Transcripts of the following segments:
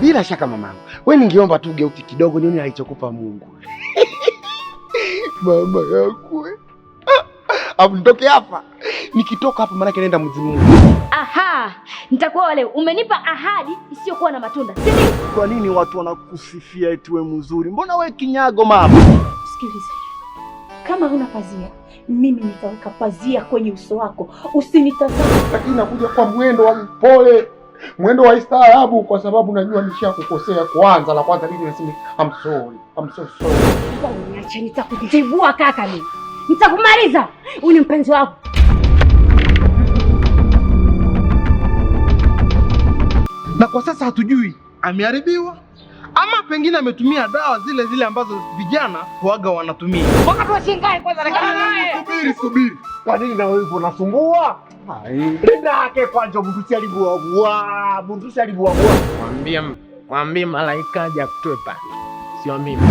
Bila shaka mamangu. Wewe ningeomba tu ugeuke kidogo nione alichokupa Mungu. Mama yangu. Afu nitoke hapa. Nikitoka hapa maana naenda mzimu. Aha, nitakuwa leo. Umenipa ahadi isiyokuwa na matunda. Si ndio? Kwa nini watu wanakusifia eti wewe mzuri? Mbona wewe kinyago mama? Sikiliza. Kama huna pazia, mimi nitaweka pazia kwenye uso wako. Usinitazame. Lakini nakuja kwa mwendo wa mpole, mwendo wa istaarabu, kwa sababu najua nishakukosea kwanza. La kwanza mimi nasema I'm sorry. I'm so sorry. Niache, nitakutibua kaka mimi. Nitakumaliza. Huyu ni mpenzi wako. Na kwa sasa hatujui ameharibiwa ama pengine ametumia dawa zile zile ambazo vijana huaga wanatumia. Wakati wa shingai kwanza na Subiri, subiri. Kwa nini na wewe unasumbua? Linda yake kwanza mtu alibua. Mtu alibua. Mwambie malaika aje akutoe pale. Sio mimi.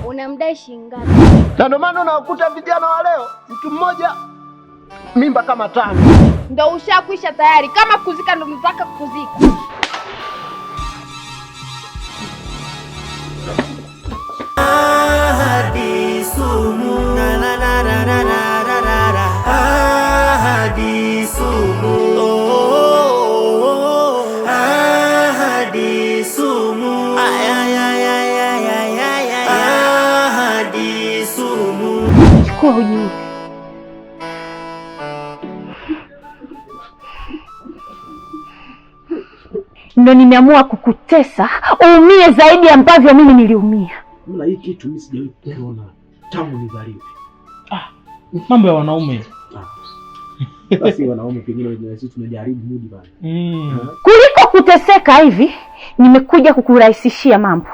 Unamdai shilingi ngapi? Na ndio maana unakuta vijana wa leo mtu mmoja mimba kama 5. Ndio ushakwisha tayari. Kama kuzika ndo mtaka kuzika. Ahadi sumu na na na na na na na na. Ahadi sumu, oh, ahadi sumu, ay ay ay ay ay ay ay, ahadi sumu. Chukua ujiue. Ndio nimeamua kukutesa uumie zaidi ambavyo mimi niliumia. Mna hii kitu mimi sijawahi kuona tangu nizaliwe. Mambo ya wanaume. Basi wanaume pengine na sisi tunajaribu mudi bana. Kuliko kuteseka hivi, nimekuja kukurahisishia mambo.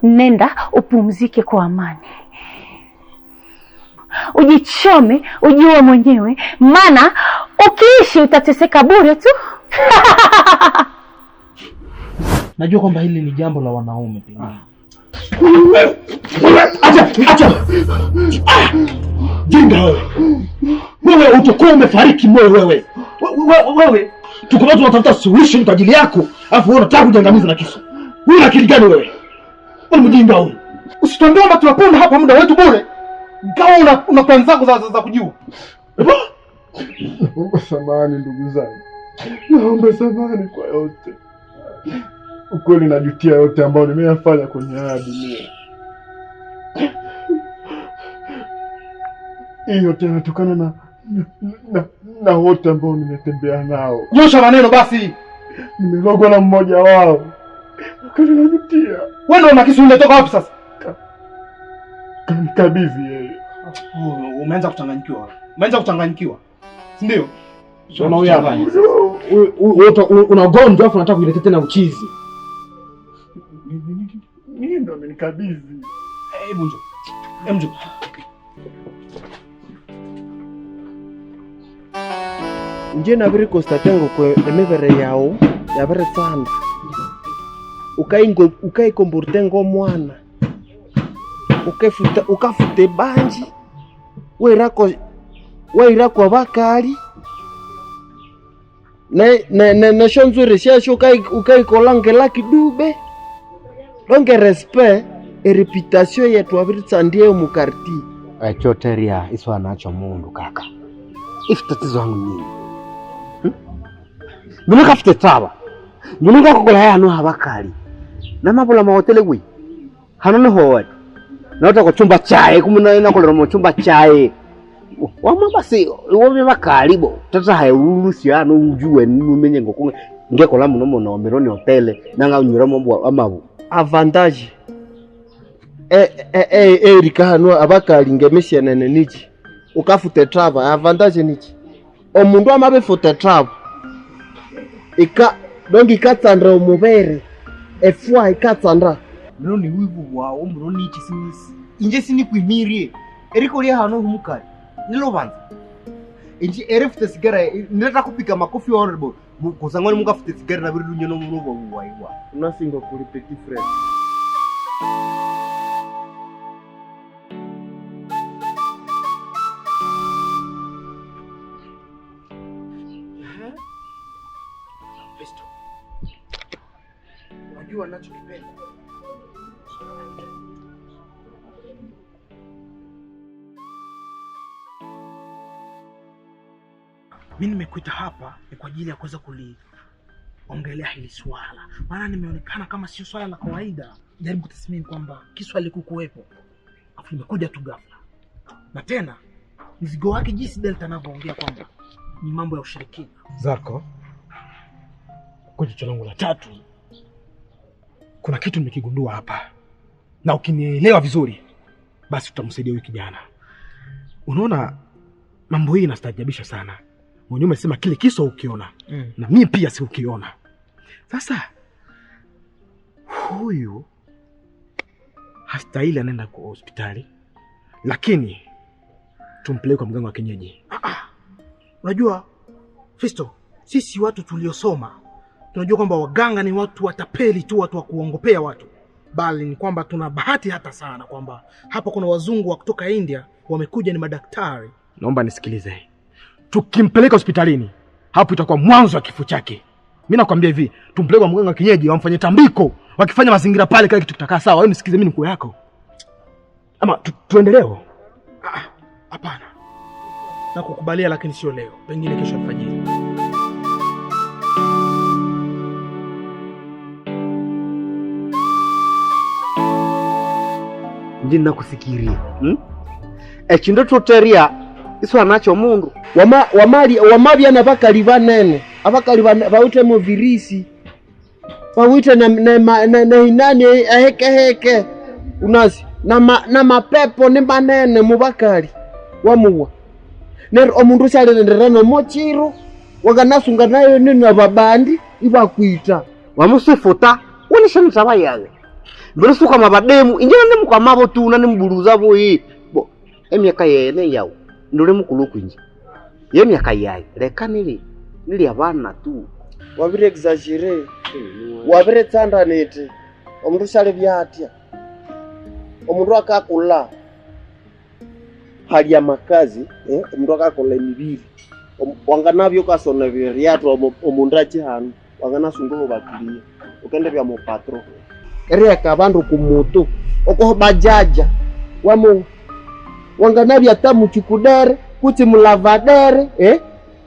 Nenda upumzike kwa amani. Ujichome, ujiue mwenyewe, maana ukiishi utateseka bure tu. Najua kwamba hili ni jambo la wanaume pengine. Acha, acha. Jinga wewe. Wewe utakuwa umefariki moyo wewe. Wewe tuko watu tunatafuta solution kwa ajili yako, alafu wewe unataka kujiangamiza na kisu. Wewe una akili gani wewe? Wewe mjinga huyu. Usituambie kwamba tunaponda hapa muda wetu bure. Kama una plan zako za kujua. Naomba samahani ndugu zangu. Naomba samahani kwa yote. Ukweli najutia yote ambayo nimeyafanya kwenye haya dunia. Hii yote inatokana na wote ambao nimetembea nao. Nyosha maneno basi. Nimelogwa na mmoja wao. Ukweli najutia. Wewe ndio una kisu umetoka wapi sasa? Kanikabidhi yeye. Umeanza kuchanganyikiwa. Umeanza kuchanganyikiwa. Si ndio? Sio huyu hapa. Wewe una ugonjwa afu unataka kujiletea tena uchizi. Mimi ndo amenikabidhi. Hebu njoo. Hebu njoo. Nje nabiri constatengo kwe emibere yao yabiritsanda. Ukaikomporte ng'omwana. Ukafuta banji. Wairako abakali. Ne neshonzwiri syasyo ukaikola ngelaki dube. Donge respect e reputation yetu abiritsandiye mu quartier. Echoteria iswa nacho mundu kaka. Ifi tatizo wangu nini? Mbona kafute taba? Mbona kukola haya no habakali? Na mabula mahoteli gwi. Hano no howe. Na utako chumba chae kumuna ina kolera mu chumba chae. Wama basi wome bakali bo. Tata hae ulusi ano ujue numenye ngoko ngekola muno muno mironi hotele nanga unyura mambo amabu. Avantage. Erika hano abakali ngemeshenene niki. Ukafute trava avantage niki. Omundu amabefute trava. Ika dongi katsandra omubere. Efwa ikatsandra. Mro ni wivu wao mro ni chisimisi. Inje sini kuimirie. Eriko lia hano humukali. Nilo banza. Inje erefute sigara nileta kupika makofi honorable. Kusangwani mukafute sigara na biru nyono murobo waiwa. Unasingo kuli petit frère. Najua ninachokipenda. Mimi nimekuita hapa ni kwa ajili ya kuweza kuliongelea hili swala. Maana nimeonekana kama sio swala la kawaida. Jaribu kutathmini kwamba kisu alikukuwepo. Afu imekuja tu ghafla. Na tena mzigo wake jinsi Delta anavyoongea kwamba ni mambo ya ushirikina. Zarko, kwa jicho langu la tatu kuna kitu nimekigundua hapa. Na ukinielewa vizuri basi tutamsaidia huyu kijana. Unaona mambo hii inastaajabisha sana. Mwenyewe umesema kile kiso ukiona. Na mimi pia si ukiona. Sasa huyu hastahili anaenda kwa hospitali, lakini tumpeleke kwa mganga wa kienyeji. Unajua Fisto, sisi watu tuliosoma tunajua kwamba waganga ni watu watapeli tu, watu wa kuongopea watu. Bali ni kwamba tuna bahati hata sana kwamba hapa kuna wazungu wa kutoka India wamekuja, ni madaktari. Naomba nisikilize. Tukimpeleka hospitalini hapo itakuwa mwanzo wa kifo chake. Mimi nakwambia hivi, tumpeleke kwa mganga wa kienyeji wamfanye tambiko, wakifanya mazingira pale kile kitu kitakaa sawa. Wewe nisikilize mimi nikuwa yako. Ama tuendelee? Hapana. Nakukubalia lakini sio leo. Pengine kesho alfajiri. Ndi nakusikiria. Echindo toteria iso anacho mundu. Wamali na bakali banene. Abakali bawite mu virisi. Bawite na inani aheke heke. Unasi na mapepo ni manene mubakali wamuwa. Ner omundu shalendera no mochiro wakanasunga nayo nino ababandi ibakwita. Wamusifuta unisha mtaba yawe. Mbere mabademu injena ne mukwamabo tu na nimburuza boyi. Bo emyaka yene yawo ndole mukulu kwinji. Yemyaka yayi reka nili abana tu. Wabire exagere. Wabire tsandanete. Omundu shale byatia. Omundu akakula hali ya makazi, omundu akakola emibiri. Wanganabyo kasona byatwa omundu achihanu, wanganasunga bakilia. Ukende bya mupatro. Ereka abandu kumutu, okoho bajaja. Wamu wanganabya tamu chukudere, kuti mulavadere,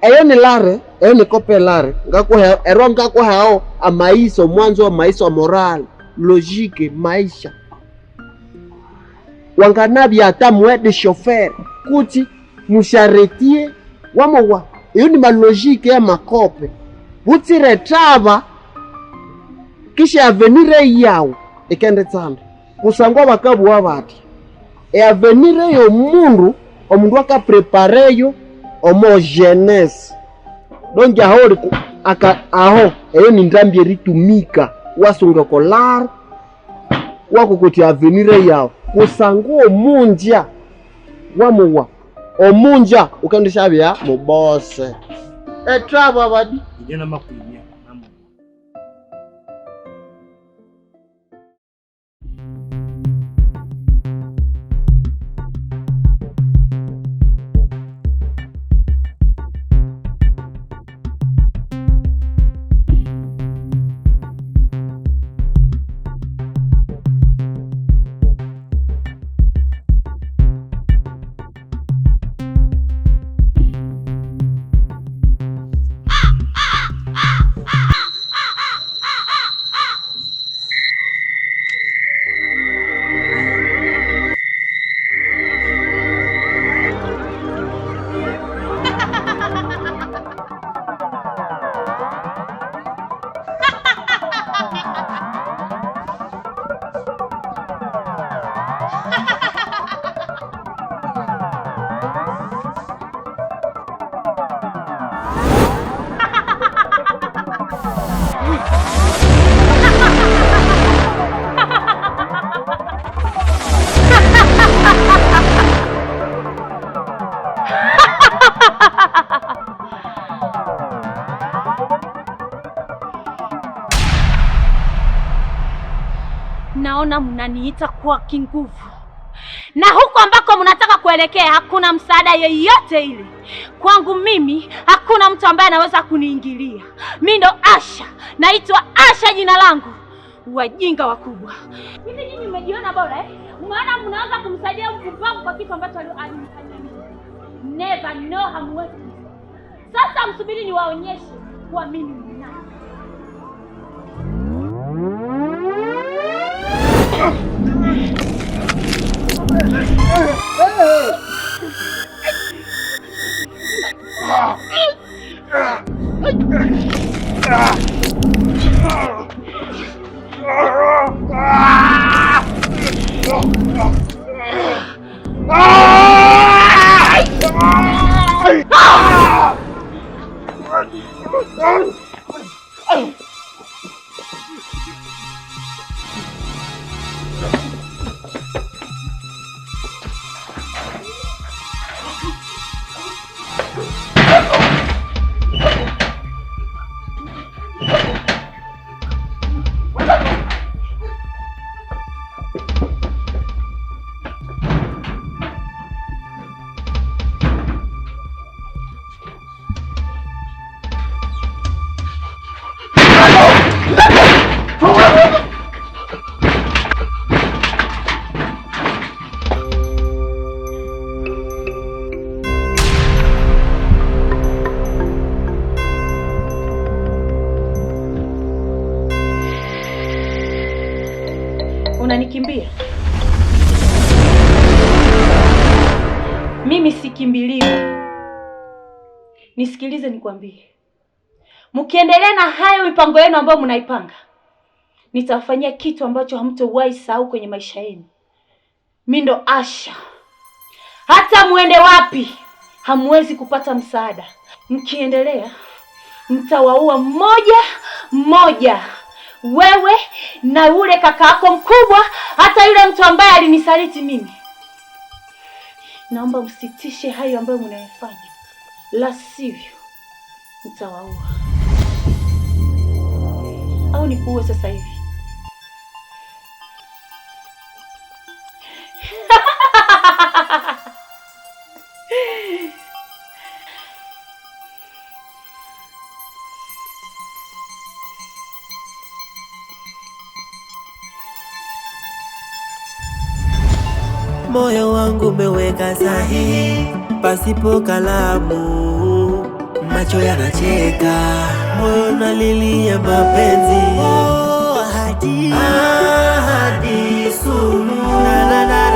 Eyo ni lare, eyo ni kope lare. Ngakuhe ero ngakuhao amaiso mwanzo wa maiso moral, logique maisha. Wanganabya ata mwede chauffeur kuti musharetie wamowa. Iyo ni malogike ya makope. Butire trava kisha avenire yao ikende tsanda. Kusangwa bakabu wabati. E avenire yo mundu omundu akaprepareyo omo jeunesse. Donja hori aka aho eyo ni ndambi ritumika wasunga kolar wako kuti avenire yao. Kusangwa omunja wamuwa omunja ukandisha bya mubose etraba badi ijana makuimia. Naona mnaniita kwa kinguvu. Na huko ambako mnataka kuelekea hakuna msaada yeyote ile. Kwangu mimi hakuna mtu ambaye anaweza kuniingilia. Mimi ndo Asha, naitwa Asha jina langu. Wajinga wakubwa. Hivi nyinyi mmejiona bora eh? Maana mnaanza kumsaidia mpumbavu kwa kitu ambacho alinifanyia mimi. Never know, hamwezi. Sasa msubiri niwaonyeshe kuwa mimi ni nani. Unanikimbia? Mimi sikimbiliwi. Nisikilize nikwambie. Mkiendelea na hayo mipango yenu ambayo mnaipanga, nitawafanyia kitu ambacho hamtowahi sahau kwenye maisha yenu. Mimi ndo Asha. Hata muende wapi, hamwezi kupata msaada. Mkiendelea, mtawaua mmoja mmoja. Wewe na yule kaka yako mkubwa, hata yule mtu ambaye alinisaliti mimi. Naomba msitishe hayo ambayo mnayofanya, la sivyo nitawaua. Au nikuue sasa hivi? Moyo wangu umeweka sahihi pasipo kalamu, macho yanacheka, moyo nalilia mapenzi. Oh, ahadi, ahadi sumu. Na, na, na.